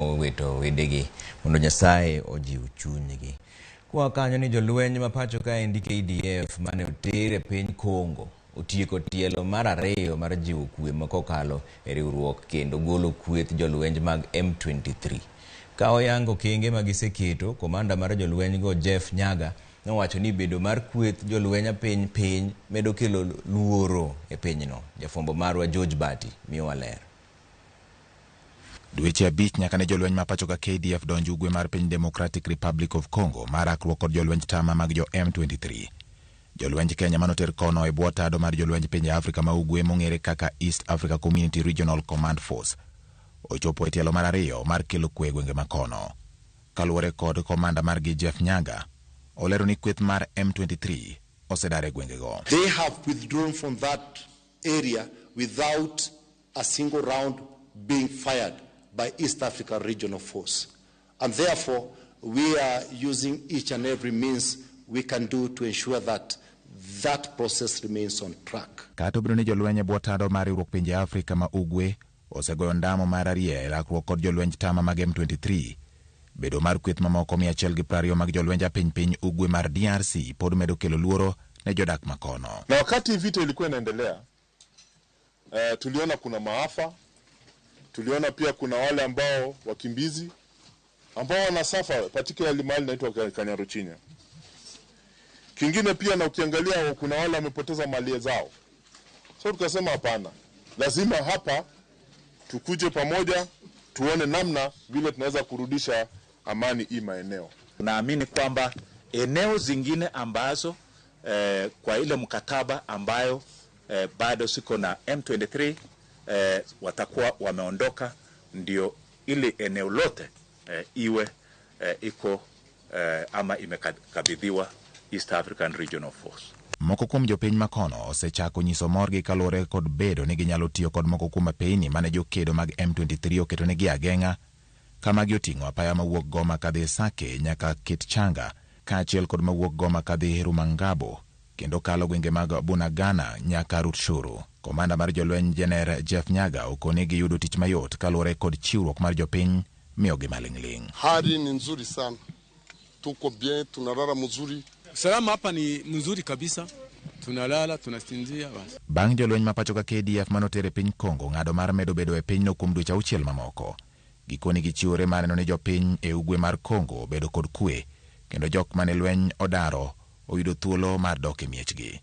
Owito wedegi mondo Nyasaye ojiw chunygi. Kwa kanyo ni jolweny ma pacho kaendi KDF mane oter e piny Congo otieko tielo mar ariyo mar jiwo kwe ma kokalo e riwruok kendo golo kweth jolweny mag M23. Ka oyango okenge ma giseketo, komanda mar jolwenygo Jeff Nyaga nowacho ni bedo mar kweth jolweny piny piny medo kelo luoro e pinyno. Jafwambo marwa George Bati miyowa ler. Dweche 5 nyaka ne jolweny ma pacho ka KDF donj ugwe mar piny Democratic Republic of Congo mar rakruok kod jolwenj tama mag jo M23. Jolwenj Kenya manoter kono e bwo tado mar jolwenj pinje Afrika ma ugwe mong'ere kaka East Africa Community Regional Command Force ochopo e tielo mar ariyo mar kelo kwe e gwenge ma kono. Kaluwore kod komanda margi Jeff Nyaga, olero ni kweth mar M23 osedar e gwengego. They have withdrawn from that area without a single round being fired by East Africa Regional Force. And therefore, we are using each and every means we can do to ensure that that process remains on track. Kata obedo ni jolweny e bwo tado mar riwruok pinje Afrika ma ugwe osegoyo ndamo mar ariyo e rakruok kod jolwenj tama mag M23, bedo mar kweth mamoko 120 mag jolwenj apiny piny ugwe mar DRC pod medo kelo luoro ne jodak makono. Na wakati vita ilikuwa inaendelea, tuliona kuna maafa, tuliona pia kuna wale ambao wakimbizi ambao wanasuffer particularly mahali inaitwa Kanyaruchinya. Kingine pia na ukiangalia kuna wale wamepoteza mali zao. So tukasema hapana, lazima hapa tukuje pamoja tuone namna vile tunaweza kurudisha amani hii maeneo. Naamini kwamba eneo zingine ambazo kwa ile mkataba ambayo bado siko na M23 watakuwa wameondoka, ndio ili eneo lote iwe iko ama imekabidhiwa East African Regional Force. Moko kuom jopiny makono osechako nyiso morgi kaluwore kod bedo ni ginyalo tiyo kod moko kuom apeyni mane jokedo mag M23 oketonegi ageng'a kama gi oting'o apaya mawuok Goma kadhi Sake nyaka Kitchanga kaachiel kod mawuok Goma kadhi Rumangabo kendo kalo gwenge mag Bunagana nyaka Rutshuru. Komanda mar jolweny Jener Jeff Nyaga okone giyudo tich mayot kaluwore kod chiwruok mar jopiny miyogi maling'ling'. Hali ni nzuri sana, tuko bien, tunalala mzuri. Usalama hapa ni mzuri kabisa, tunalala tunasinzia basi. Bang' jolweny ma pacho ka KDF manoter e piny Congo ng'ado mar medo bedo e pinyno kuom dweche 6 mamoko. Gikoni gichiwore mar neno ni jopiny e ugwe mar Congo obedo kod kwe kendo jok mane lweny odaro oyudo thuolo mar dok e miechgi.